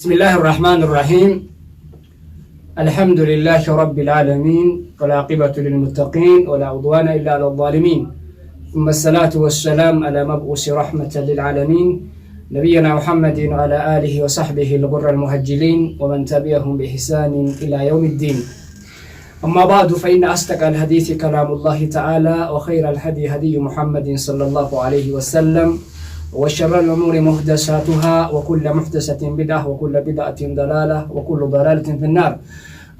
بسم الله الرحمن الرحيم. الحمد لله رب العالمين، والعاقبة للمتقين، ولا عدوان إلا على الظالمين، ثم الصلاة والسلام على مبعوث رحمة للعالمين، نبينا محمد وعلى آله وصحبه الغر المهجلين ومن تبعهم بإحسان إلى يوم الدين. أما بعد، فإن أصدق الحديث كلام الله تعالى، وخير الهدي هدي محمد صلى الله عليه وسلم، وشر الأمور محدثاتها، وكل محدثة بدعة، وكل بدعة ضلالة، وكل ضلالة في النار.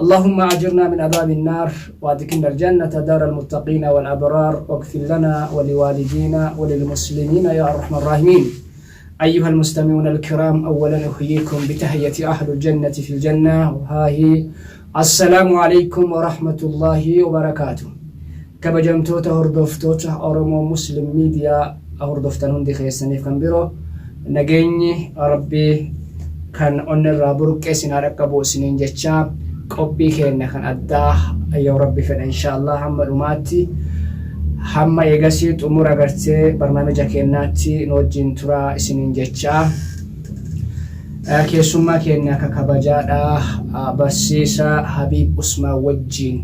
اللهم أجرنا من عذاب النار، وأدخلنا الجنة دار المتقين والأبرار، واغفر لنا ولوالدينا وللمسلمين يا أرحم الراحمين. أيها المستمعون الكرام، أولا أحييكم بتحية أهل الجنة في الجنة، وها هي: السلام عليكم ورحمة الله وبركاته. Kabajamtoota hordoftoota Oromoo Muslim Miidiyaa hordoftan hundi keessaniif kan biroo, nageenyi Rabbii kan onni irraa burqee isin haa dhaqqabu isiniin jechaa, qophii keenya kan addaa yoo Rabbi fedha, insha Allah, hamma dhumaatti, hamma eegasii xumura gartee barnaamija keenyaatti nu wajjin turaa isiniin jechaa, keessummaa keenya akka kabajaadhaa barsiisaa Habiib Usmaan wajjin,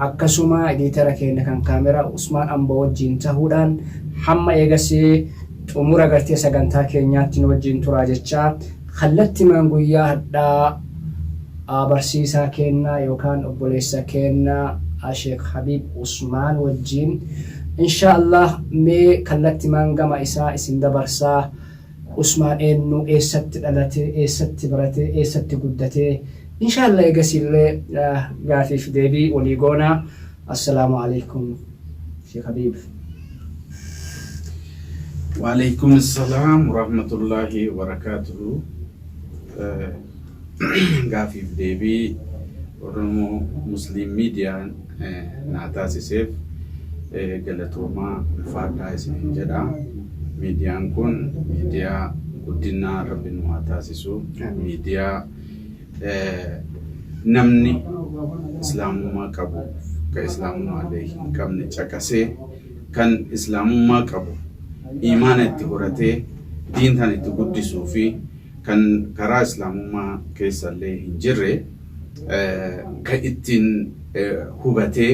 akkasuma editor keenya kan kaameraa Usmaan Amboo wajjin tahuudhaan, hamma eegasii xumura gartee sagantaa keenyaatti nu wajjin turaa jechaa, kallattimaan guyyaa hadhaa barsiisaa keenna yookaan obboleessa keenna Sheekh Habiib Usmaan wajjin, insha Allah, mee kallattimaan gama isaa isin dabarsaa. Usmaan eenyu? Eessatti dhalate? Eessatti barate? Eessatti guddate? Insha Allah, eegasiillee gaafiif deebii walii goonaa. Assalaamu alaikum, Sheekh Habiib. وعليكم السلام ورحمة الله وبركاته. Gaafiif deebii Oromoo Musliim Miidiyaan naa taasiseef galatoomaa, ulfaadhaa isiniin jedha. Miidiyaan kun miidiyaa guddinaa Rabbi nu haa taasisu. Miidiyaa namni islaamummaa qabu ka islaamummaa illee hin qabne caqasee, kan islaamummaa qabu imaana itti horatee diintaan itti guddisuu fi kan karaa islaamummaa keessa illee hin jirre kan ittiin hubatee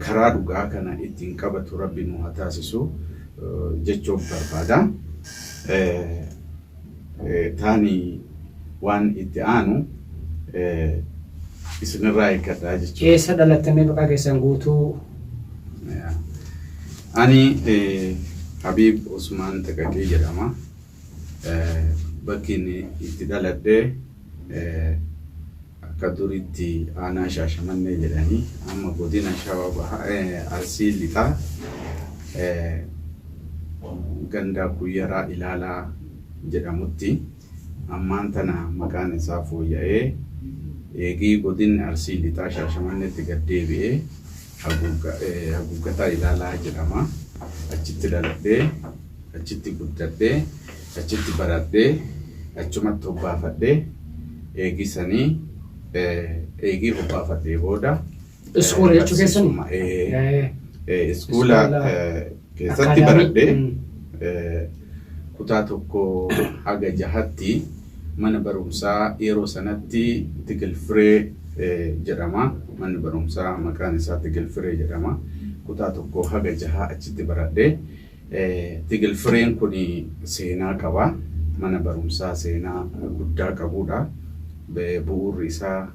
karaa dhugaa kana ittiin qabatu Rabbi nu haa taasisu jechuuf barbaada. Taani waan itti aanu isinirraa eeggadhaa jechuudha. Eessa dhalattanii? Maqaa keessan guutuu? Ani Habiib Usmaan Taqaqii jedhama. Bakki inni itti dhaladhe akka duritti aanaa Shaashamannee jedhanii, amma godina Shawaa Bahaa, Arsii Lixaa, ganda Kuyyaraa Ilaalaa jedhamutti. Ammaan tana maqaan isaa fooyya'ee, eegii godinni Arsii Lixaa Shaashamanneetti gad deebi'ee, Haguuggataa Ilaalaa jedhama. Achitti dhaladhee, achitti guddadhee, achitti baradhee, achumatti hobbaafadhee, eegii sanii eegii hobbaafadhee booda Iskuula jechuu keessani? Iskuula keessatti baradhee, kutaa 1 haga 6tti mana barumsaa yeroo sanatti Tigilfiree jedhama. Manni barumsaa maqaan isaa Tigilfiree jedhama. Kutaa 1 haga 6 achitti baradhee. Tigilfireen kun seenaa qaba. Mana barumsaa seenaa guddaa qabudha. Bu'uurri isaa,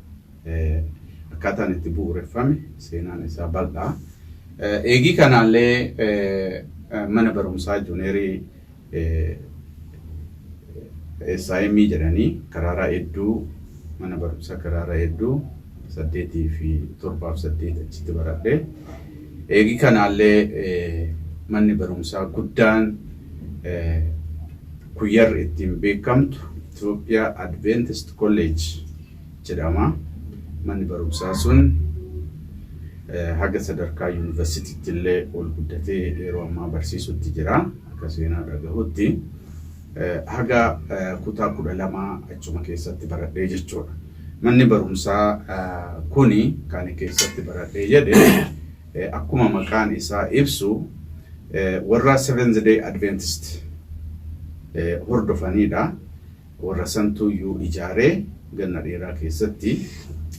akkaataan itti bu'uureffame, seenaan isaa bal'aa. Eegii kanaallee mana barumsaa junior SIM jedhanii karaaraa hedduu, mana barumsaa karaaraa hedduu 8 fi 7f 8 achitti baradhe. Eegii kanaallee manni barumsaa guddaan Kuyyarri ittiin beekamtu Itoophiyaa Adventist College jedhama. Manni barumsaa sun haga sadarkaa yuunivarsiitiitti illee ol guddatee yeroo ammaa barsiisutti jira. Akka seenaa dhagahutti haga kutaa 12 achuma keessatti baradhee jechuudha. Manni barumsaa kuni kan keessatti baradhee jedhe, akkuma maqaan isaa ibsu, warra Seventh Day Adventist hordofanidha. Warra santuuyyuu ijaaree ganna dheeraa keessatti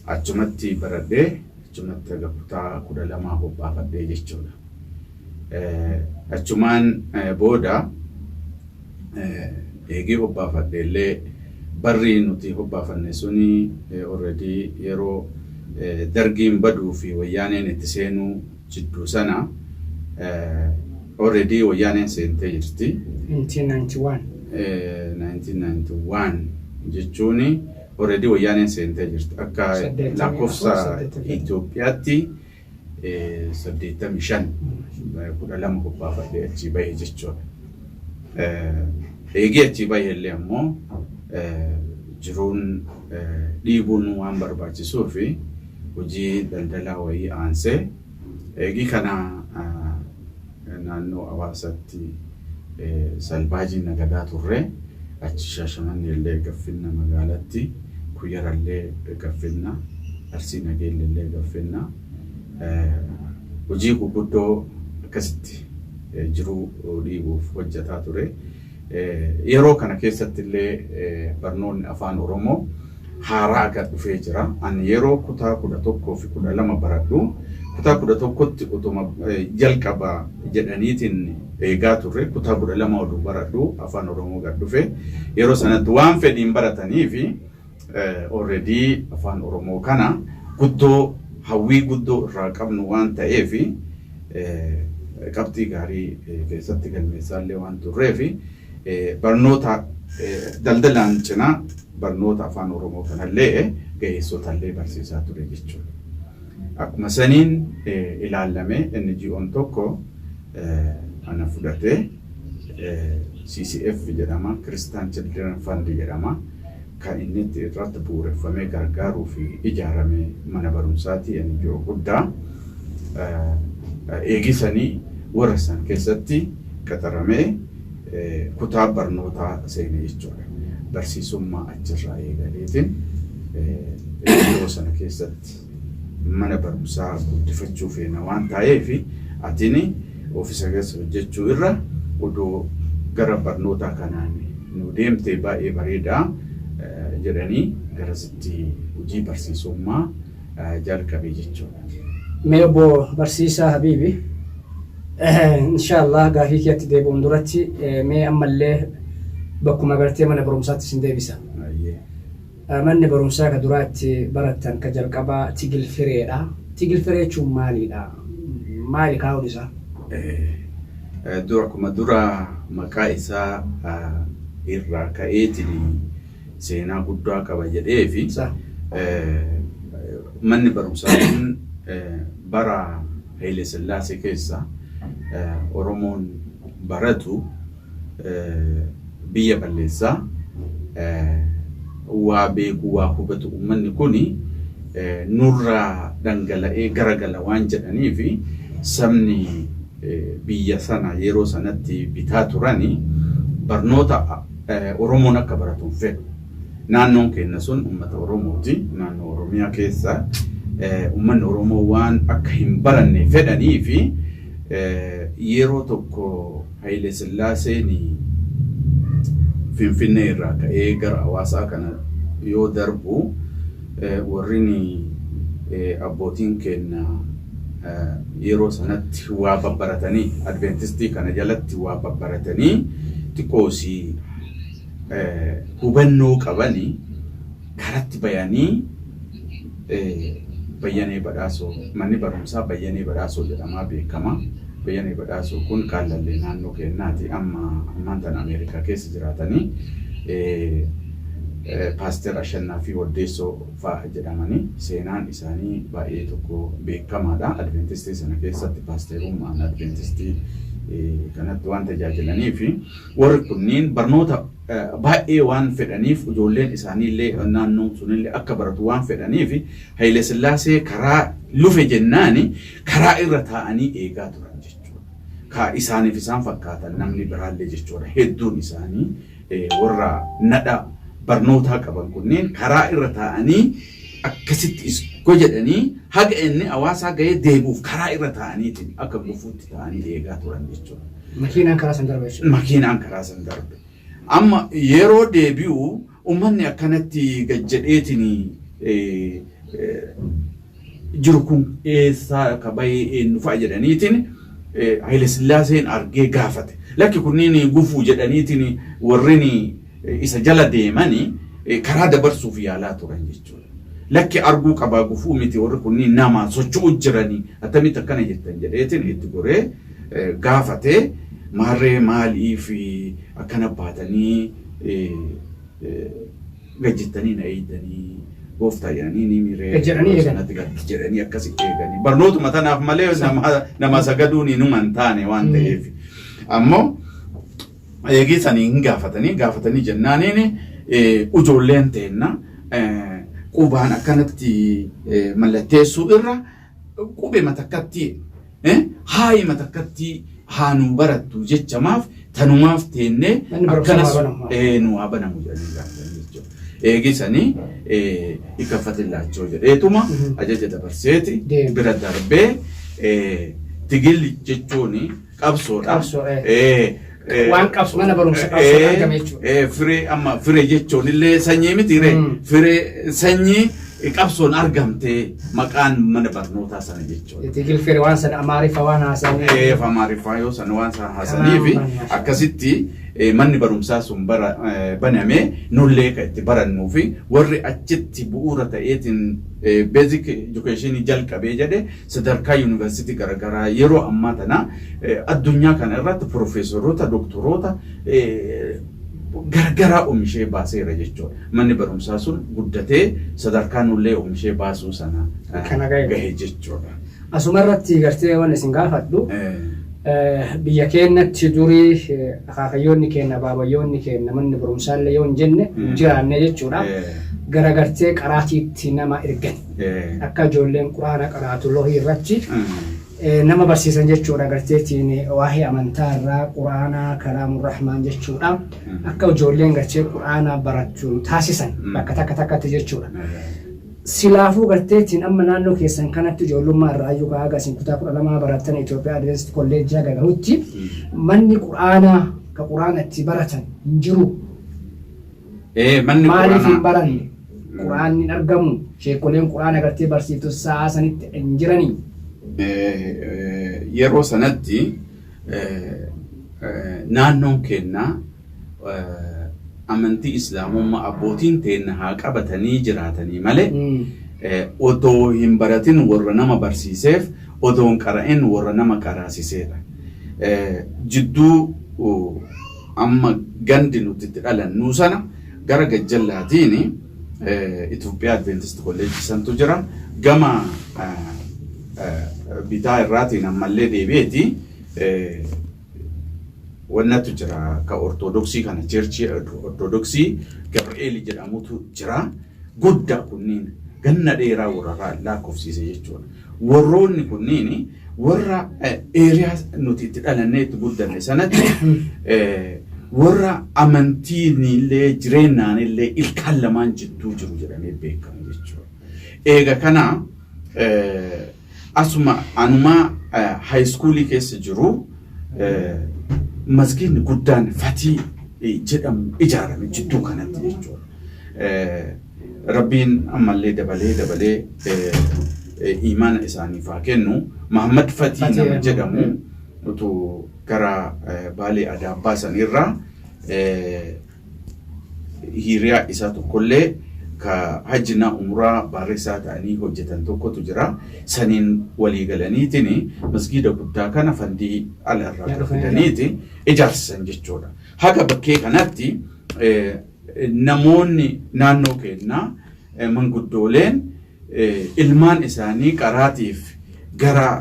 achumatti baradhee, achumatti haga kutaa 12 hobbaafadhee jechuudha. Achumaan booda eegii hobbaafadhe illee, barri nuti hobbaafanne suni already yeroo Dargiin baduu fi Wayyaaneen itti seenuu jidduu sana, already Wayyaaneen seentee jirti. 1991. 1991 jechuun already Wayyaaneen seentee jirti. Akka 84, lakkoofsa 85. Itoophiyaatti 85, 12 hobbaafadhee achii bahe jechuudha. Eegii achii bahe illee ammoo jiruun dhiibuun waan barbaachisuu fi hojii daldalaa wayii aansee, eegii kana naannoo Hawaasatti salbaajii nagadaa turre. Achi Shaashamannee illee gaffinna, magaalatti Kuyyarallee gaffinna, Arsii Nageelle illee gaffinna. Hojii gurguddoo akkasitti jiruu dhiibuuf hojjetaa ture. Yeroo kana keessatti illee barnoonni Afaan Oromoo haaraa gad dhufee jira. Ani yeroo kutaa 11 fi 12 baradhu, kutaa 11tti utuma jalqaba jedhaniitiin eegaa turre, kutaa 12 oduu baradhu Afaan Oromoo gad dhufe. Yeroo sanatti waan fedhiin baratanii fi already Afaan Oromoo kana guddoo hawwii guddoo irraa qabnu waan ta'eef, qabxii gaarii keessatti galmeessaallee waan turreef, barnoota daldalaan cinaa barnoota Afaan Oromoo kanallee ga'eessotallee barsiisaa ture jechuudha. Akkuma saniin ilaalame NGO'n tokko ana fudhatee, CCF jedhama, Christian Children Fund jedhama. Kan inni itti irratti bu'uureffamee gargaaruu fi ijaarame mana barumsaati, NGO guddaa. Eegisanii warra san keessatti qaxaramee kutaa barnootaa seene jechuudha. Barsiisummaa achirraa eegaleetiin yeroo sana keessatti mana barumsaa guddifachuu feena waan ta'eef, atini oofisa keessa hojjechuu irra odoo gara barnootaa kanaan nu deemte baay'ee bareedaa jedhanii garasitti hojii barsiisummaa jalqabe jechuudha. Mee obbo Barsiisaa Habiibi, inshaallah gaafii keetti deebi'uun duratti mee ammallee bakkuma gartee mana barumsaatti isin deebisa. Manni barumsaa ka duraa itti barattan ka jalqabaa Tigil Fireedha. Tigil Firee jechuun maalidha? Maali kaa'uun isaa? Dura akkuma dura maqaa isaa irraa ka'eetiin seenaa guddaa qaba jedhee fi manni barumsaa kun bara Haile Sillaasee keessa Oromoon baratu biyya balleessaa, waa beeku, waa hubatu, uummanni kuni nurraa dhangala'ee garagala waan jedhaniif, sabni biyya sana yeroo sanatti bitaa turani barnoota Oromoon akka baratu hin fedhu. Naannoon keenya sun uummata Oromooti. Naannoo Oromiyaa keessa uummanni Oromoo waan akka hin baranne fedhanii fi yeroo tokko Haile Sillaaseen Finfinnee irraa ka'ee gara Hawaasaa kana yoo darbu, warrin abbootiin keenya yeroo sanatti waa babbaratanii, Adventistii kana jalatti waa babbaratanii, xiqqoosii hubannoo qabanii karatti bayanii, Bayyanee Badhaasoo, manni barumsaa Bayyanee Badhaasoo jedhamaa beekama. Bayyanee Badhaasoo kun kaallallee naannoo keenyaati. Amma ammaan tana Ameerikaa keessa jiraatanii, Paaster Ashannaa fi Waddeessoo fa'a jedhamanii seenaan isaanii baay'ee tokko beekamaadha. Adventistii sana keessatti paasterummaan Adventistii kanatti waan tajaajilanii fi warri kunniin barnoota baay'ee waan fedhaniif, ijoolleen isaaniillee naannoon sunillee akka baratu waan fedhaniif, Haile Sillaasee karaa lufe jennaani karaa irra taa'anii eegaa turan jechuudha. Ka isaaniif isaan fakkaatan namni biraallee jechuudha. Hedduun isaanii warra nadha barnootaa qaban kunneen karaa irra taa'anii akkasitti isgo jedhanii haga inni Hawaasaa gahee deebi'uuf karaa irra taa'aniitiin akka gufuutti taa'anii eegaa turan jechuudha. Makiinaan karaa san darbe jechuudha. Makiinaan karaa san darbe. Amma yeroo deebi'u Uummanni akkanatti gad jedheetiin jiru kun eessaa akka bahee, eenyu fa'a jedhaniitiin Haile Sillaaseen argee gaafate. Lakki, kunniin gufuu jedhaniitiin warreen isa jala deemanii karaa dabarsuuf yaalaa turan jechuudha. Lakki, arguu qabaa, gufuu miti, warri kunniin nama socho'u jiranii, attamitti akkana jettan jedheetiin itti goree gaafate. Maarree, maaliif akkana baatanii gad jettanii na eegdanii, gooftaa jedhanii ni miree? Gad jedhanii eegan. Sanatti gad jedhanii akkasi eeganii barnootuma tanaaf malee nama sagaduun hinuma hin taane waan ta'eef. Ammoo eegii sanii hin gaafatanii jennaaniin, ijoolleen teenna qubaan akkanatti mallatteessuu irra qubee matakkatti, haayi matakkatti haa nuu barattu jechamaaf tanumaaf teennee Manni barumsaa akkanas haa banamu. Nu haa banamu jedhanii gaafatan jechuudha. Eegisanii ikkaffatillaachoo jedheetuma ajaja dabarseeti Deeme. bira darbee. Tigil jechuun qabsoodha. Qabsoo. Waan qabsu, mana barumsa qabsoo argame jechuudha. Firee, amma firee jechuun illee sanyii miti ree? Firee sanyii qabsoon argamte maqaan mana barnootaa sana jechuudha. Tigil firee waan sana Amaariffa waan haasa'anii. Amaariffaa yoo sana waan sana haasanii fi Kanaan akkasitti manni barumsaa sun bara baname, nullee kan itti barannuu fi warri achitti bu'uura ta'eetiin basic education jalqabee jedhe sadarkaa yuunivarsiitii garaagaraa yeroo ammaa tana addunyaa kana irratti profeesoroota, doktoroota garagaraa oomishee baaseera jechuudha. Manni barumsaa sun guddatee sadarkaa nullee oomishee baasuu sana Kana gahe. gahe jechuudha. Asuma irratti gartee waan isin gaafadhu, biyya keenyatti durii akaakayyoonni keenya, baabayyoonni keenya manni barumsaallee yoo hin jenne hin jiraanne jechuudha. Gara gartee qaraatiitti nama ergan. Akka ijoolleen quraana qaraatu lohii irratti nama barsiisan jechuudha, garteetiin waa'ee amantaa irraa, quraanaa, kalaamur rahmaan jechuudha. Akka ijoolleen gartee quraana barattu taasisan bakka takka takkatti jechuudha. Silaafuu garteetiin amma naannoo keessan kanatti ijoollummaa irraa iyyuu haga isin kutaa 12 barattan Itoophiyaa Adventist Kolleejjii haga gahutti manni quraanaa ka quraana itti baratan hin jiru. Manni Maaliif hin quraanaa baranne? Quraanni hin argamu. Sheekoleen quraana gartee barsiiftu sa'a sanitti hin jiranii. Yeroo sanatti naannoon keenya amantii islaamummaa abbootiin teenna haa qabatanii jiraatanii malee otoo hin baratin warra nama barsiiseef, otoo hin qara'in warra nama qaraasiseedha. Jidduu amma gandi nuti itti dhalannuu sana gara gajjallaatiin Itoophiyaa Adventist Kolleejjii santu jira. Gama bitaa irraatiin ammallee deebi'eeti wannatu jira, ka Ortodoksii kana, churchii Ortodoksii Gabri'eeli jedhamutu jira. Guddaa kunniin ganna dheeraa warra lakkoofsiise jechuudha. Warroonni kunniin warra area nuti itti dhalannee itti guddanne sanatti warra amantiin illee jireenyaan illee ilkaan lamaan jidduu jiru jedhamee beekamu jechuudha. Eega kana asuma anumaa high schoolii keessa jiru masgiidni guddaan Fatii jedhamu ijaarame jidduu kanatti jechuudha. Rabbiin ammallee dabalee dabalee imaana isaaniif haa kennu. Mahammad Fatii nama jedhamu utuu gara Baalee Adaabbaa sanirraa hiriyaa isaa tokkollee ka hajjina umraa barreessaa ta'anii hojjetan tokkotu jira. Saniin walii galaniitiin masgiida guddaa kana fandii ala irraa fidaniiti ijaarsisan jechuudha. Haga bakkee kanatti namoonni naannoo keenyaa, manguddooleen, ilmaan isaanii qaraatiif gara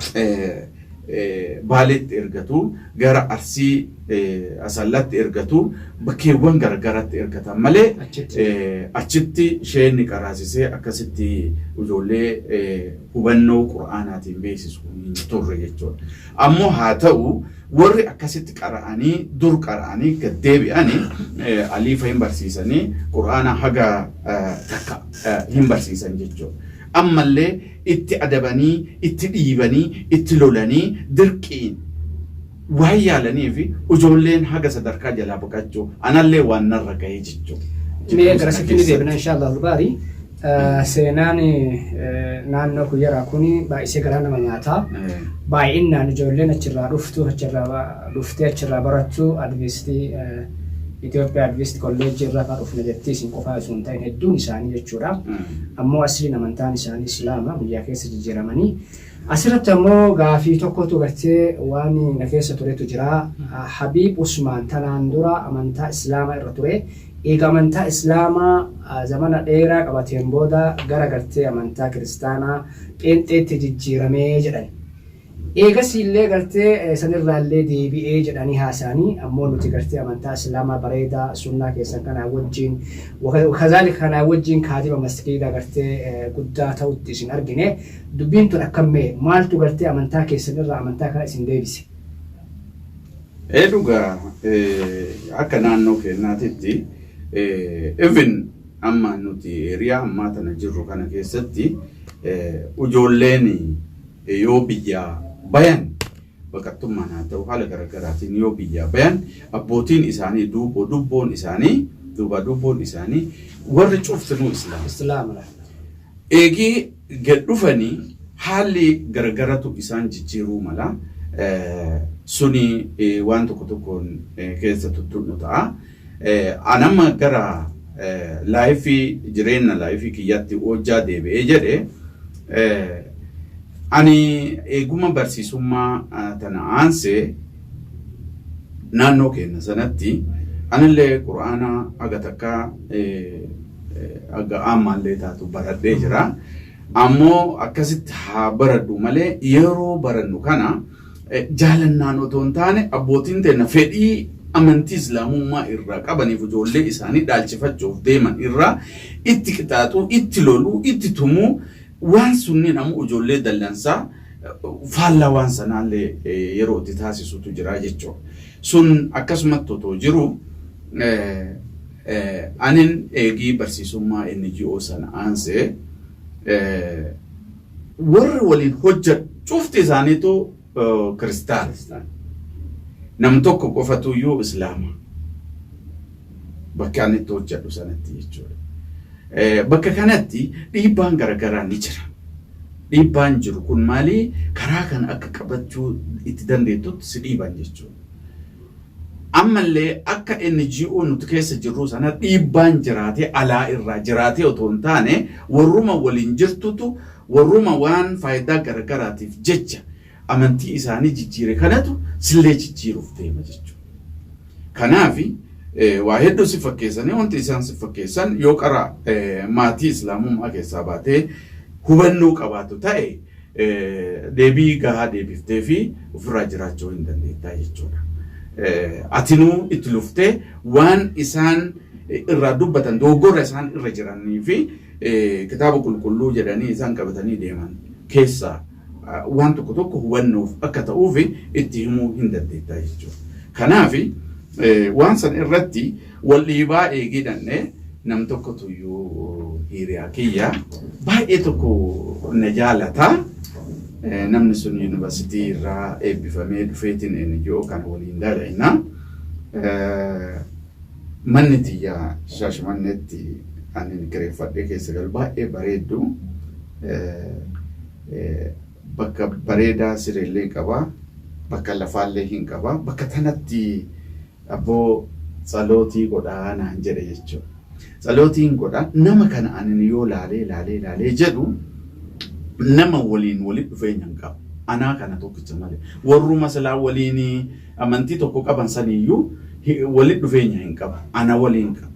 Baaleetti ergatu, gara Arsii Asallatti ergatu, bakkeewwan garagaraatti ergatan malee achitti isheen qaraasisee akkasitti ijoollee hubannoo qura'aanaatiin beeksisu hin turre jechuudha. Ammoo haa ta'u, warri akkasitti qara'anii, dur qara'anii gad deebi'anii aliifa hin barsiisanii, qura'aana haga takka hin barsiisan jechuudha. Ammallee itti adabanii, itti dhiibanii, itti lolanii, dirqiin waan yaalanii fi ijoolleen haga sadarkaa jalaa baqachuu anallee waan narra gahee jechuudha. Mee garasitti ni deebina inshallah albaari. Seenaan naannoo Kuyyaraa kun baay'isee garaa nama nyaata. Baay'inaan ijoolleen achirraa dhuftu achirraa dhuftee achirraa barattu Advistii Itoophiyaa Advist Kolleejjii irraa fa'aa dhufne jettii isin qofaa osoo hin ta'in hedduun isaanii jechuudha. Ammoo asliin amantaan isaanii Islaama guyyaa keessa jijjiiramanii. Asirratti ammoo gaafii tokkotu gartee waan na keessa turetu jira. Habiib Usmaan tanaan dura amantaa Islaama irra ture. Eega amantaa Islaamaa zamana dheeraa qabateen booda gara gartee amantaa Kiristaanaa Pheenxeetti jijjiirame jedhan. Eegasiillee gartee sanirraallee deebi'ee jedhanii haasa'anii ammoo nuti gartee amantaa Islaamaa bareedaa sunnaa keessan kanaa wajjiin wakazaalika kanaa wajjiin kaadima masgiida gartee guddaa ta'utti isin argine. Dubbiin tun akkam mee maaltu gartee amantaa keessan irraa amantaa kana isin deebise? Ee dhugaa akka naannoo keenyaatitti even amma nuti area ammaa tana jirru kana keessatti ijoolleen yoo biyyaa bayan baqattummaan haa ta'u haala garaagaraatiin yoo biyyaa bayan abbootiin isaanii duuboo dubboon isaanii duubaa dubboon isaanii warri cuftinuu Islaama. Islaama. Eegii gad dhufanii haalli garagaratu isaan jijjiiruu mala. Suni waan tokko tokkoon keessa tuttuqnu ta'a. An amma gara laayifii jireenya laayifii kiyyaatti hojjaa deebi'ee jedhe ani eeguma barsiisummaa tana aansee naannoo keenya sanatti anillee Qur'aana haga takkaa haga ammaallee taatu baradhee jira. Ammoo akkasitti haa baradhu malee yeroo barannu kana jaalannaan otoo hin taane abbootiin teenya fedhii amantii Islaamummaa irraa qabaniif ijoollee isaanii dhaalchifachuuf deeman irraa itti qixaaxuu, itti loluu, itti tumuu waan sunniin ammoo ijoollee dallansaa faallaa waan sanaallee yeroo itti taasisutu jira jechuudha. Sun akkasumatti otoo jiru anin eegii barsiisummaa NGO sana aansee warri waliin hojjedhu cufti isaaniitu kiristaana. Nam tokko qofatu iyyuu Islaama. Bakka ani itti hojjedhu sanatti jechuudha. Bakka kanatti dhiibbaan garaagaraa ni jira. Dhiibbaan jiru kun maali? Karaa kana akka qabachuu itti dandeettutti si dhiiban jechuudha. Ammallee akka NGO nuti keessa jirru sana dhiibbaan jiraatee alaa irraa jiraatee otoo hin taane warruma waliin jirtutu warruma waan faayidaa garagaraatiif jecha amantii isaanii jijjiire kanatu sillee jijjiiruuf deema jechuudha. Kanaaf waa hedduu si fakkeessanii wanti isaan si fakkeessan yoo qara maatii Islaamummaa keessaa baatee hubannoo qabaatu ta'e deebii gahaa deebiftee fi ofirraa jiraachuu hin dandeettaa jechuudha. Atinuu itti luftee waan isaan irraa dubbatan dogoggora isaan irra jiranii fi kitaaba qulqulluu jedhanii isaan qabatanii deeman keessaa waan tokko tokko hubannoof akka ta'uuf itti himuu hin dandeettaa jechuudha. Kanaaf waan san irratti wal dhiibaa eegii dhannee nam tokkotu iyyuu hiriyaa kiyya baay'ee tokko na jaalata. Namni sun yuunivarsiitii irraa eebbifamee dhufeetiin NGO kana waliin dalayna. Manni tiyya Shaashamanneetti ani kireeffadhee keessa galu baay'ee bareeddu. Bakka bareedaa sireellee qaba. Bakka lafaallee hin qaba. Bakka tanatti abboo tsalootii godhaa naan jedhe jechuudha. Tsalootiin godha nama kana ani yoo laalee laalee laalee jedhu nama waliin walitti dhufeenya hin qabu. Anaa kana tokkicha malee. Warruma silaa waliin amantii tokko qaban saniyyuu walitti dhufeenya hin qabu. Ana waliin qaba.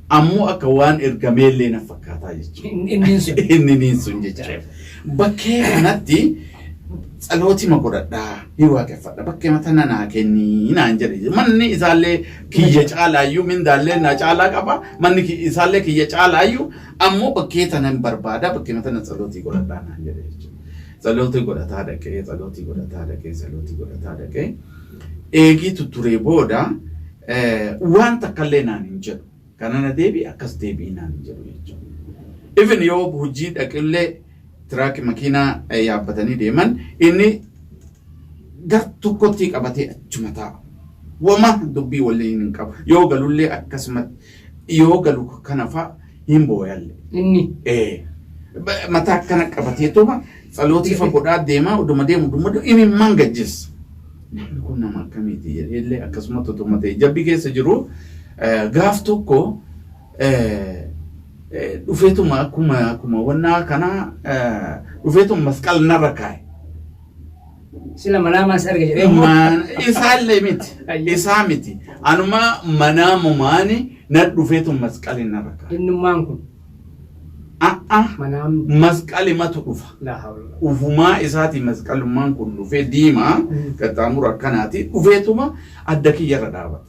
Ammoo akka waan ergameellee na fakkaataa jechuudha. Inni sun. Inni sun jechuudha. Bakkee kanatti tsalootima godhadhaa ni waaqeffadha. Bakkee tana naa kennii naan jedhe. Manni isaallee kiyya caalaayyuu mindaallee na caalaa qaba. Manni isaallee kiyya caalaayyuu ammoo bakkee tana hin barbaada. Bakkee tana tsalootii godhadhaa naan jedhe jechuudha. Tsalootii godhataa dhaqee tsalootii godhataa dhaqee tsalootii godhataa dhaqee eegii tutturee booda waan takkallee naan hin jedhu. Kana na deebi'i akkas deebi'i naan hin jedhu jechuudha. Even yoo hojii dhaqillee tiraakii makiinaa yaabbatanii deeman inni gar tokkotti qabatee achuma taa'a. Wama dubbii waliin hin qabu. Yoo galullee akkasumatti Yoo galu kana fa'a hin booyalle. Inni. Mataa akkana qabateetuma tsalootii fa godhaa deemaa oduma deemu oduma deemu imimmaan gajjessa. Namni kun nama akkamiiti jedhee illee akkasumatti otuma ta'e jabbi keessa jiru gaaf tokko dhufeetuma akkuma wannaa kana dhufeetuma masqala narra kaa'e. Sila manaamaan si arge jedhee immoo. Isaallee miti. Isaa miti. Anuma manaamumaani na dhufeetuma masqali narra kaa'e. Innummaan kun. A'a. Manaamni. Masqalimatu dhufa. Laa hawla. Ufumaa isaati masqalummaan kun dhufee diimaa qaxxaamura akkanaati dhufeetuma adda kiyyarra dhaabata.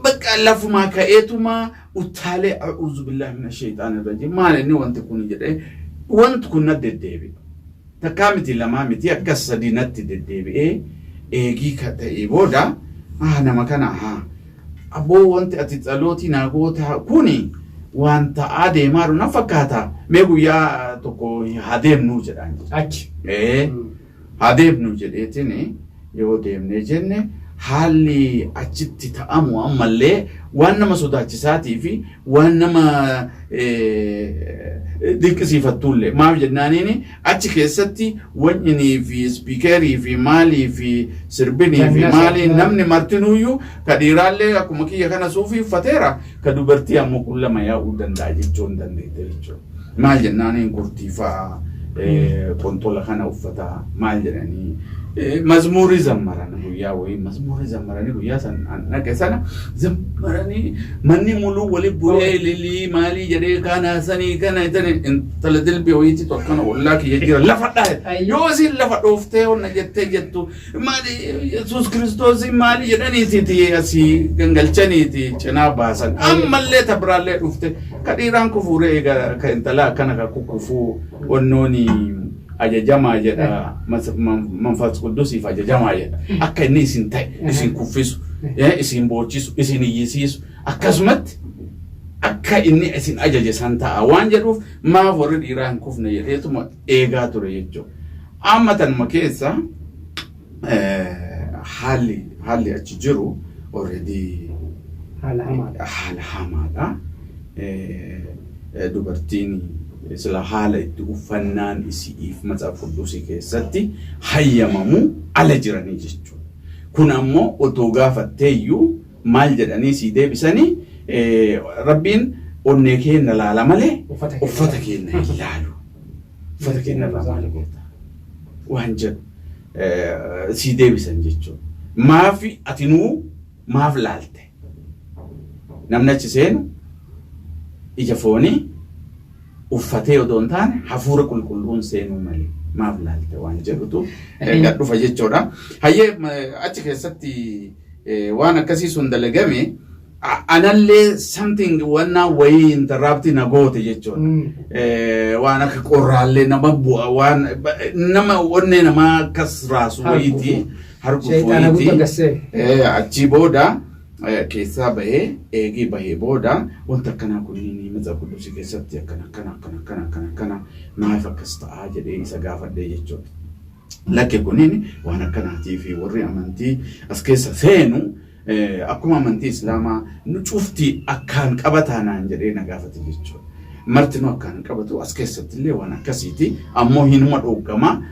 Bakka lafumaa ka'eetuma utaalee a'uuzu billaahi mina sheexaani rajiim maal inni wanti kun jedhee wanti kun na deddeebi'a. Takkaa miti lamaa miti akkas sadii natti deddeebi'ee eegii ka ta'ee booda nama kana haa abboo wanti ati tsalootii naa gootaa kuni waan ta'aa deemaaru na fakkaata mee guyyaa tokko haa deemnuu jedhaan. Achi. Ee haa deemnu jedheetiin yoo deemnee jenne haalli achitti ta'amu ammallee waan nama sodaachisaatii fi waan nama dinqisiifattuullee maaf jennaaniin achi keessatti wanyinii fi spiikerii fi maalii fi sirbinii fi maalii namni martinuuyyuu ka dhiiraallee akkuma kiyya kana suufii uffateera ka dubartii ammoo kun lama yaa'uu danda'a jechuu hin dandeette jechuudha. Maal jennaaniin kurtii fa'aa qonxola kana uffata maal jedhanii mazmuurii zammaran guyyaa wayii mazmuurii zammaranii guyyaa san an dhaqe sana zammaranii manni muluu wali bu'ee lilii maalii jedhee kana sanii kana jedhanii intala dilbii wayiitti tokkana ollaa kiyya jira lafa dhahe yoo isin lafa dhooftee onna jettee jettu maali Yesuus Kiristoos maali jedhaniiti asii gangalchaniiti cinaa baasan ammallee ta biraallee dhufte ka dhiiraan kufuure eega ka intalaa akkana ka kukkufuu wannooni ajajamaa jedha manfas quddusiif ajajamaa jedha akka inni isin ta'e isin kuffisu isin boochisu isin iyyisiisu akkasumatti akka inni isin ajaje san ta'a waan jedhuuf maaf warri dhiiraa hin kufne jedheetuma eegaa ture jechuudha. Amma tanuma keessa haalli achi jiru already haala hamaadha. Haala hamaadha. Dubartiin sila haala itti uffannaan isi'iif Matsaaf Qudduusii keessatti hayyamamu ala jiranii jechuudha. Kun ammoo otoo gaafatteeyyuu maal jedhanii sii deebisanii Rabbiin onnee keenya laala malee uffata keenya hin laalu. Uffata keenya irraa maal goota? Waan jedhu sii deebisan jechuudha. Maafi atinuu maaf laalte? Namni achi seenu ija foonii uffatee odoo hin taane hafuura qulqulluun seenuu malee maaf laalte waan jedhutu gad dhufa jechuudha. Hayyee achi keessatti waan akkasii sun dalagame anallee something wannaa wayii interrupt na goote jechuudha. Waan akka qorraallee nama bu'a waan nama onnee namaa akkas raasu wayiiti. Harkuuf wayiiti. Achii booda keessaa bahee eegii bahee booda wanta akkanaa kunniin Matsaaf Qudduusii keessatti akkana akkana akkana akkana akkana akkana maaf akkas ta'aa jedhee isa gaafadhee jechuudha. Lakke kunniin waan akkanaatii fi warri amantii as keessa seenu akkuma amantii Islaamaa nu cufti akkaan qabataa naan jedhee na gaafate jechuudha. Martinuu akkaan qabatu as keessatti illee waan akkasiiti. Ammoo hinuma dhooggamaa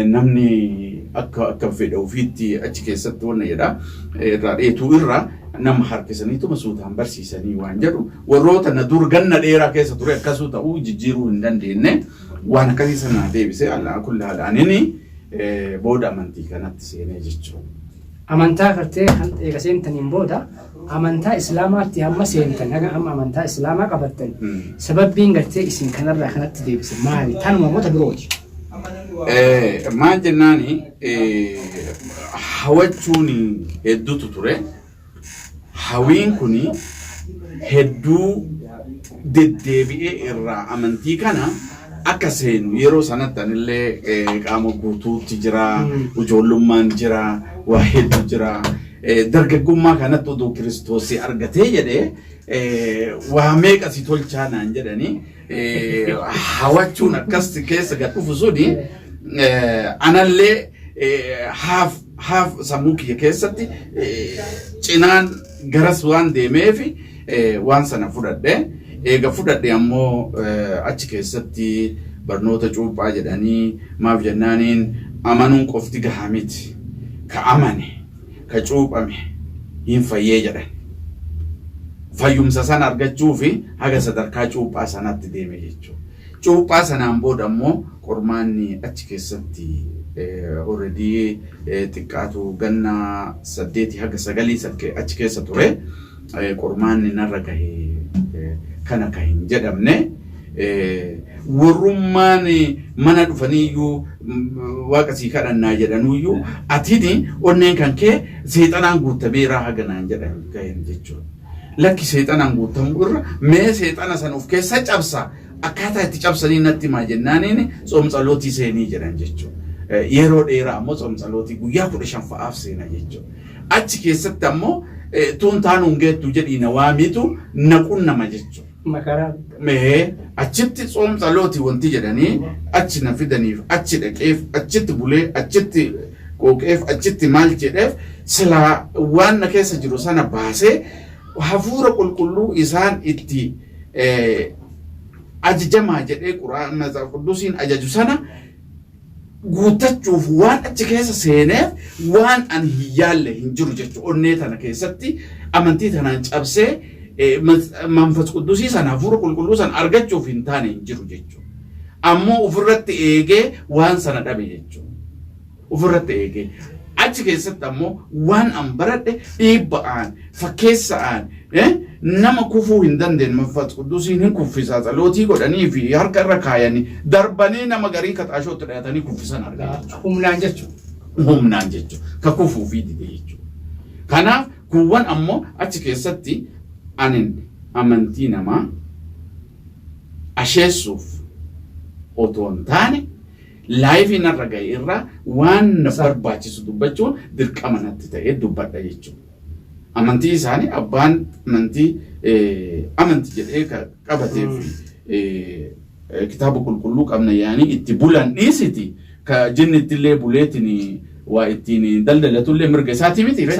namni akka fedha ofiitti achi keessatti wanna jedha irraa dheetuu irraa nama harkisaniituma suutaan barsiisanii waan jedhu warroota na dur ganna dheeraa keessa ture akkasuu ta'uu jijjiiruu hin dandeenye waan akkasii sana deebisee allaa kulli haalaanini booda amantii kanatti seenee jechuudha. Amantaa gartee kan eega seentaniin booda amantaa Islaamaatti hamma seentan haga amma amantaa Islaamaa qabattan sababbiin gartee isin kanarraa kanatti deebise maali? Tanuma moo ta birooti? Maal jennaani hawachuun hedduutu ture. Hawiin kun hedduu deddeebi'ee irraa amantii kana akka seenu yeroo sanatti anillee qaama guutuutti jira, ijoollummaan jira, waa hedduu jira. Dargaggummaa kanatti oduu Kiristoosii argatee jedhee waa meeqa si tolchaa naan jedhanii hawachuun akkas keessa gad dhufu suni anallee haaf sammuu kiyya keessatti cinaan garas waan deemeef Waan sana fudhadhe. Eega fudhadhe ammoo achi keessatti barnoota cuuphaa jedhanii maaf jennaaniin amanuun qofti gahaa miti. Ka amane, ka cuuphame hin fayyee jedhan. Fayyumsa sana argachuufi haga sadarkaa cuuphaa sanatti deeme jechuudha. Cuuphaa sanaan booda ammoo qormaanni achi keessatti already xiqqaatu ganna 8 haga 9 achi keessa ture. Qormaanni narra gahe kana ka hin jedhamne. Warrummaan mana dhufaniiyyuu waaqa sii kadhannaa jedhanuyyuu atini onneen kan kee seexanaan guutameeraa haga naan jedhan gahen jechuudha. Lakki seexanaan guutamuu irra mee seexana san of keessa cabsa akkaataa itti cabsanii natti himaa jennaaniin tsoomtsalootii seenii jedhan jechuudha. Yeroo dheeraa ammoo tsoomtsalootii guyyaa 15 fa'aaf seena jechuudha. Achi keessatti ammoo tuun taanuun geettu jedhii na waamiitu na qunnama jechuudha. Makaraa. Mee achitti tsoomtsalooti wanti jedhanii achi na fidaniif achi dhaqeef achitti bulee achitti qooqeef achitti maal jedheef silaa waan na keessa jiru sana baasee hafuura qulqulluu isaan itti ajajamaa jedhee Qur'aan Matsaaf Quddusiin ajaju sana guuttachuuf waan achi keessa seeneef waan ani hin yaalle hin jiru jechuudha. Onnee tana keessatti amantii tanaan cabsee Manfas Quddusii sana hafuura qulqulluu sana argachuuf hin taane hin jiru jechuudha. Ammoo ofirratti eegee waan sana dhabe jechuudha. Ofirratti eegee. Achi keessatti ammoo waan an baradhe dhiibba'aan fakkeessa'aan nama kufuu hin dandeenye Manfas Quddusiin hin kuffisaa tsalootii godhanii fi harka irra kaayanii darbanii nama garii kaxaashootti dhayatanii kuffisan argaa jechuudha. Humnaan jechuudha. Humnaan jechuudha. Ka kufuu fi dide jechuudha. Kanaaf kuuwwan ammoo achi keessatti anin amantii namaa asheessuuf otoo hin taane laayifii narra gahe irraa waan na barbaachisu dubbachuun dirqama natti ta'ee dubbadha jechuudha. Amantii isaanii abbaan amantii amanti jedhee ka qabatee fi kitaaba qulqulluu qabna yaanii itti bulan dhiisiti ka jinnitti illee buleetiin waa ittiin daldalatullee mirga isaatii miti ree?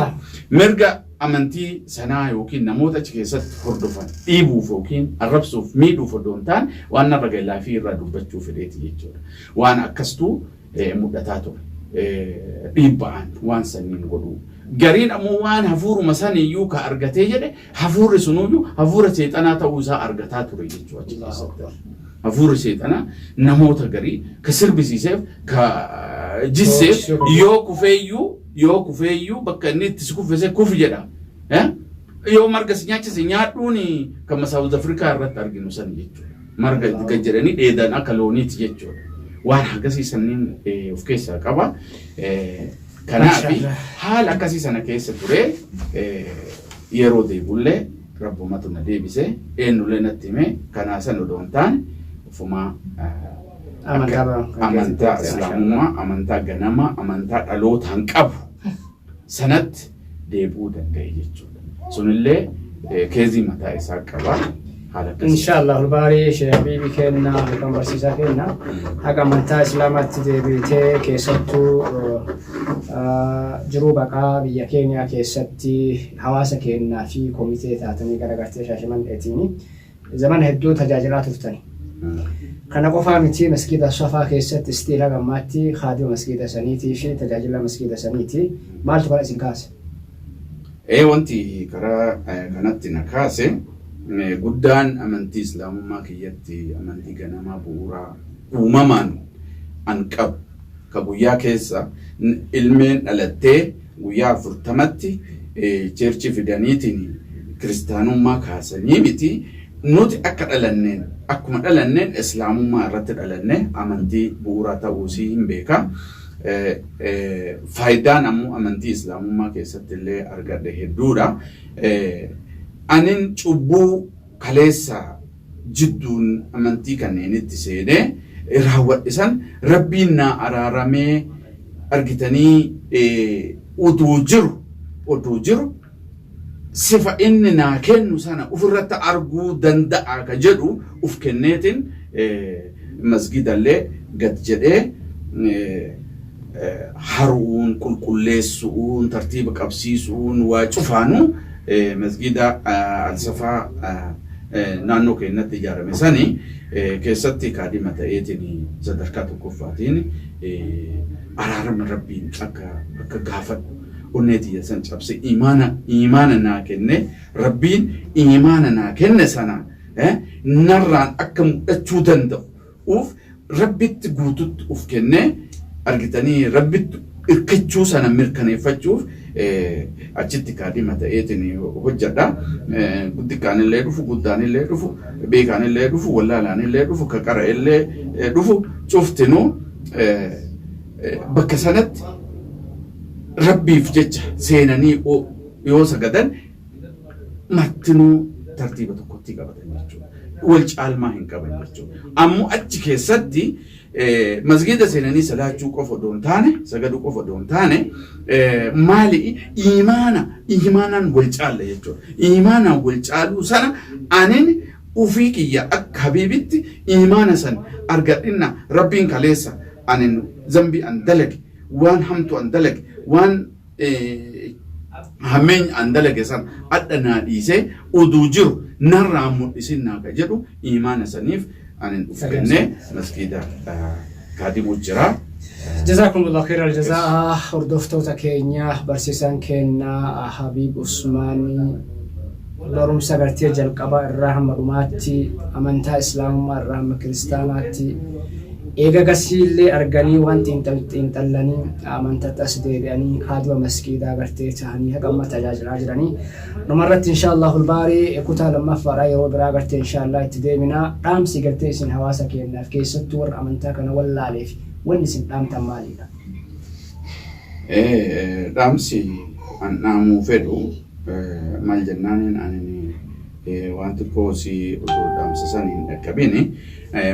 Mirga amantii sanaa yookiin namoota achi keessatti hordofan dhiibuuf yookiin arrabsuuf miidhuuf odoo hin taane waan narra gahe laafii irraa dubbachuu fedheeti jechuudha. Waan akkastuu mudhataa ture. Dhiibba'aan waan sanniin godhuu. Gariin ammoo waan hafuuruma saniyyuu ka argatee jedhe hafuurri sunuyyuu hafuura seexanaa ta'uu isaa argataa ture jechuudha achi keessatti. Hafuurri seexanaa namoota garii ka sirbisiiseef ka jisseef yoo kufeeyyuu bakka inni itti si kuffise kufi jedha. Yoo marga si nyaachise nyaadhuun kan South Africa irratti arginu san jechuudha. Marga gad jedhanii dheedan akka looniiti jechuudha. Waan akkasii sanniin of keessaa qaba. Kanaaf haala akkasii sana keessa ture yeroo deebullee rabbumatu na deebise eenyullee natti hime kanaa san odoo hin taane ofumaa amantaa islaamummaa amantaa ganamaa amantaa dhalootaan qabu sanatti deebi'uu danda'e jechuudha. Sunillee keezii mataa isaa qaba. Haala akkasii. Inshaallah ulbaarii Sheekh Habiibii kenna yookaan barsiisaa kenna haqa amantaa islaamaatti deebitee keessattuu jiruu baqaa biyya keeniyaa keessatti hawaasa kennaa fi komitee taatanii garagartee Shaashimanneetiin zamana hedduu tajaajilaa turtani. Kana qofaa miti, masgiida Safaa keessatti still haga ammaatti kaadima masgiida saniitii fi tajaajila masgiida saniiti. Maaltu kana isin kaase? Ee, wanti karaa kanatti na kaase guddaan amantii islaamummaa kiyyatti amantii ganamaa bu'uuraa uumamaan an qabu ka guyyaa keessa ilmeen dhalattee guyyaa 40tti church fidaniitiin kiristaanummaa kaasanii miti. Nuti akka dhalanneen, akkuma dhalanneen islaamummaa irratti dhalanne amantii bu'uuraa ta'uusii hin beeka. Faayidaan ammoo amantii islaamummaa keessatti illee argadhe hedduudha. Anin cubbuu kaleessa jidduun amantii kanneenitti seenee raawwadhe san rabbiin naa araaramee argitanii utuu jiru sifa inni naa kennu sana ofirratti arguu danda'a ka jedhu uf kenneetiin masgidallee gad jedhee haruun qulqulleessuun tartiiba qabsiisuun waa cufaanu. Masgiida Alsafaa naannoo keenyatti ijaarame sani keessatti kaadhima ta'eetiin sadarkaa tokkoffaatiin araarama Rabbiin akka gaafadhu onnee tiyya san cabse, imaana naa kenne. Rabbiin imaana naa kenne sana narraan akka mul'achuu danda'u uuf Rabbitti guututti uf kennee, argitanii, Rabbitti hirkachuu sana mirkaneeffachuuf achitti kaadhima ta'eetiin hojjedha. Xiqqaanillee dhufu, guddaanillee dhufu, beekaanillee dhufu, wallaalaanillee dhufu, ka qara'ellee dhufu, cuftinuu bakka sanatti Rabbiif jecha seenanii yoo sagadan martinuu tartiiba tokkotti qabatan jechuudha. Wal caalmaa hin qaban jechuudha. Ammoo achi keessatti masgiida seenanii salaachuu qofa odoo hin taane, sagaduu qofa odoo hin taane, maali, imaanaan wal caalla jechuudha. Imaanaan wal caaluu sana anin ufii kiyya akka habiibitti imaana san argadhinna Rabbiin kaleessa anin zambii an dalage, waan hamtu an dalage, waan hammeenya an dalage san adha naa dhiisee uduu jiru narraa mul'isin naa ka jedhu imaana saniif anin uf kennee masgiida kaadimuu jira. Jazakumullah khairal jazaa. Hordoftoota keenya, barsiisaan keenya Habiib Usmaanii barumsa gartee jalqabaa irraa hamma dhumaatti, amantaa Islaamummaa irraa hamma Kiristaanaatti, eega gasiillee arganii waan xiinxallanii amantaatti as deebi'anii kaadima masgiidaa gartee ta'anii haga amma tajaajilaa jiranii. Dhumarratti, insha Allahul baarii, kutaa lammaffaadha, yeroo biraa gartee insha Allah itti deemina. Dhaamsi gartee isin hawaasa keenyaaf, keessattuu warra amantaa kana wallaaleef, wanni isin dhaamtan maalidha? Dhaamsi an dhaamuu fedhu maal jennaaniin, ani waan xiqqoo si odoo dhaamsa san hin dhaqqabini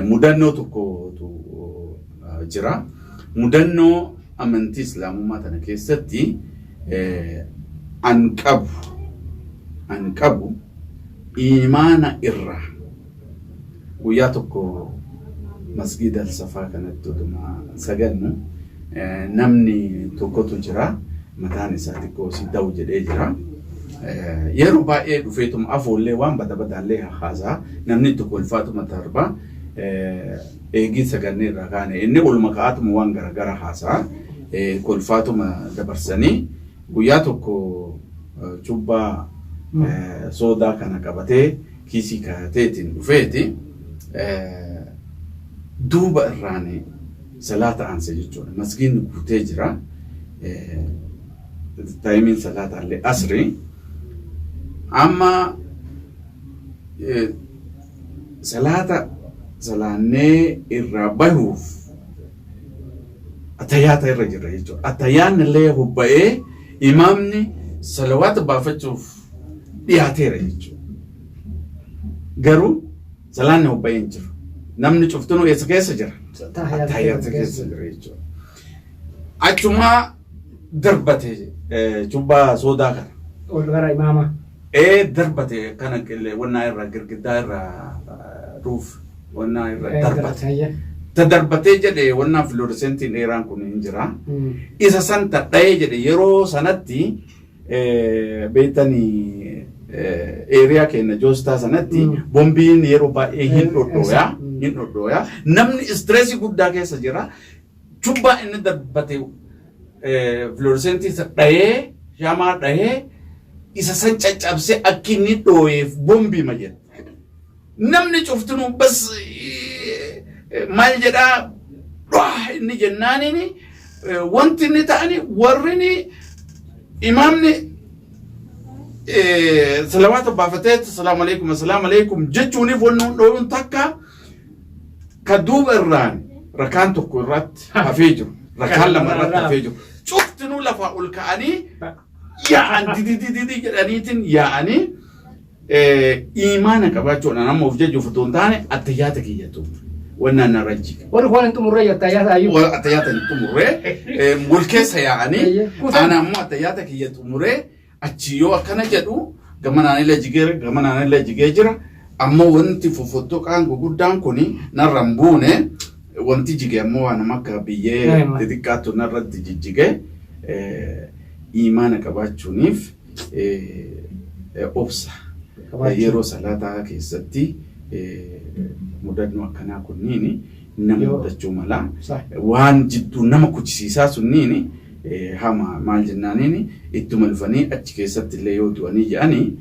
mudannoo tokkotu jira. Mudannoo amantii Islaamummaa tana keessatti an qabu imaana irraa guyyaa tokko Masgiida Al-Safaa kanatti utuma sagannu namni tokkotu jira, mataan isaa xiqqoo si da'u jedhee jira. Yeroo baay'ee dhufeetuma afoollee waan bada badaallee haasaa, namni tokko ulfaatuma darba. Eegii sagannee irraa kaane inni waluma ka'aatuma waan garagara haasaa kolfaatuma dabarsanii, guyyaa tokko cubbaa soodaa kana qabatee kiisii kaayateetiin dhufeeti duuba irraan salaata aanse jechuudha. Masgiinni guutee jira. Taayimiin salaataallee asri. Amma salaata salaannee irraa bahuuf attayyaata irra jirra jechuudha. Attayyaan illee hubba'ee imaamni salawaata baafachuuf dhiyaateera jechuudha. Garuu salaanni hubba'ee hin jiru. Namni cuftinuu eessa keessa jira? Attayyaata keessa jira jechuudha. Achumaa darbate cubbaa soodaa kana. Ol gara imaama. Ee, darbate kana qillee wannaa irra, girgiddaa irra, ruuf wannaa irra darbate. Ta darbatee jedhe wannaa fluorescentiin dheeraan kun hin jira. Isa san tadha'ee jedhe. Yeroo sanatti beektanii, area keenya joostaa sanatti bombiin yeroo baay'ee hin dhodhooyaa, hin dhodhooyaa. Namni stressii guddaa keessa jira. Cubbaa inni darbate fluorescentii isa dhahee, shamaa dhahee, isa san caccabsee akki inni dhooyeef bombii ma jedhe. Namni cuftinuu bas maal jedhaa, dho'a inni jennaaniini wanti inni ta'ani warri imaamni salawaata baafatee "Assalaamu alaikum, assalaamu alaikum" jechuuniif wanni dhooyuun takka ka duuba irraan rakaan tokko irratti hafee jiru, rakaan lama irratti hafee jiru, cuftinuu lafaa ol ka'anii yaa'an, dididididi jedhaniitiin yaa'anii. Imaana qabaachuudhaan amma of jajuuf otoo hin taane attayyaata kiyyatu wannaan narra jige. Warri waan hin xumurree attayyaata ayyuu. Attayyaata hin xumurree wal keessa yaa'anii, ana ammoo attayyaata kiyya xumuree achi yoo akkana jedhu gamanaan illee jigee, gamanaan illee jigee jira. Ammoo wanti fofottoqaan guguddaan kuni narra hin buune. Wanti jige ammoo waan akka biyyee xixiqqaatu narratti jijjige. Imaana qabaachuuniif Obsa yeroo salaataa keessatti mudannoo akkanaa kunniin nama mudachuu mala. Waan jidduu nama kuchisiisaa sunniin hama maal jennaaniin ittuma dhufanii achi keessatti illee yoo du'anii jedhanii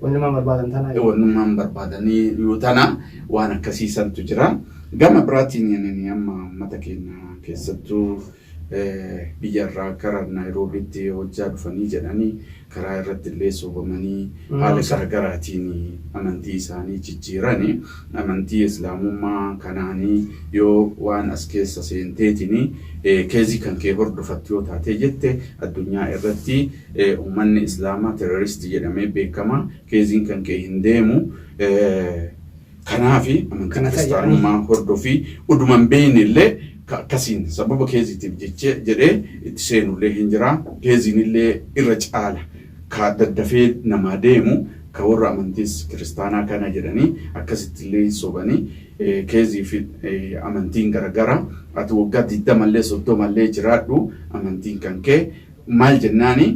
Wannummaan barbaadan tana. Wannummaan barbaadanii yoo tana waan akkasii santu jira. Gama biraatiin amma uummata keenya keessattuu biyya irraa gara Naayiroobiitti hojjaa dhufanii jedhanii karaa irratti illee sobamanii haala garaagaraatiin amantii isaanii jijjiirani. Amantii Islaamummaa kanaanii yoo waan as keessa seenteetiin case kan kee hordofattu yoo taatee jette, addunyaa irratti uummanni Islaamaa terrorist jedhamee beekama. Caseiin kan kee hin deemu. Kanaafi amantii kiristaanummaa hordofii uduman beeyne illee akkasiin sababa caseiitiif jechee jedhee itti seenullee hin jira. Caseiin illee irra caala ka daddafee namaa deemu ka warra amantiis kiristaanaa kana jedhanii akkasitti illee hin sobanii. Case fi amantiin garagara. Ati waggaa 20llee 30llee jiraadhu, amantiin kan kee maal jennaani,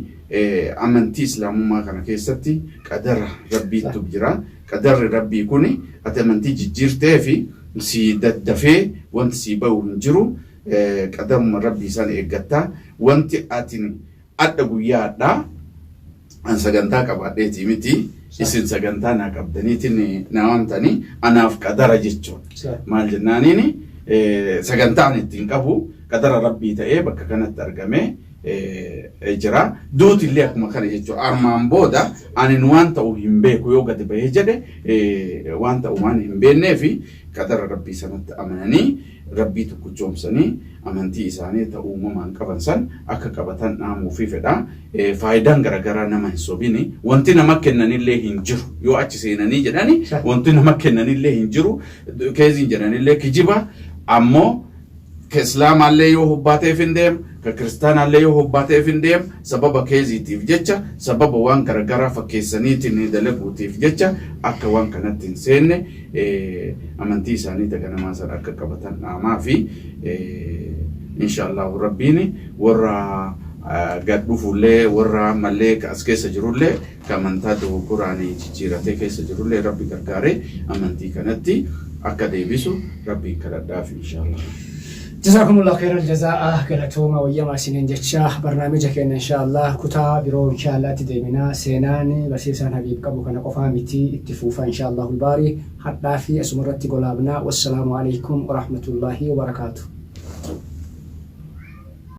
amantii Islaamummaa kana keessatti qadara Rabbiitu jira. Qadarri Rabbii kuni ati amantii jijjiirtee fi si daddafee wanti si bahu hin jiru. Qadaruma Rabbii san eeggatta. Wanti ati adda guyyaa adhaa an sagantaa qabaadheetii miti, isin sagantaa naa qabdaniitiin na waamtanii, anaaf qadara jechuudha. Maal jennaaniin, sagantaa ani ittiin qabu qadara Rabbii ta'ee bakka kanatti argamee jira. Duuti illee akkuma kana jechuudha. Armaan booda ani waan ta'u hin beeku, yoo gadi bahee jedhe waan ta'u waan hin beeknee fi qadara Rabbii sanatti amananii, Rabbii tokkichoomsanii, amantii isaanii ta uumamaan qaban san akka qabatan dhaamuufii fedha. Faayidaan garaagaraa nama hin sobini. Wanti nama kennanillee hin jiru. Yoo achi seenanii jedhani wanti nama kennanillee hin jiru. Caseiin jedhanillee kijiba. Ammoo ka Islaamaallee yoo hubbaateef hin deem, ka Kiristaanaallee yoo hubbaateef hin deem, sababa caseiitiif jecha, sababa waan garaagaraa fakkeessaniitiin dalaguutiif jecha akka waan kanatti hin seenne, amantii isaanii taganamaa san akka qabatan dhaamaa fi inshaallahu Rabbiin warra gad dhufullee, warra ammallee as keessa jirullee, ka amantaa dogoggoraan jijjiiratee keessa jirullee Rabbi gargaaree amantii kanatti akka deebisu Rabbiin kadhadhaaf inshaallah. جزاكم الله خير الجزاء. Galatooma wayyamaa isiniin jecha barnaamija keenya inshaallah kutaa biroo inshaallaatti deemina. Seenaan barsiisaan Habiib qabu kana qofaa miti, itti fuufa inshaallahu. Baarii hadhaa fi asumarratti golaabna. Wassalaamu alaikum warahmatullaahi wabarakaatu.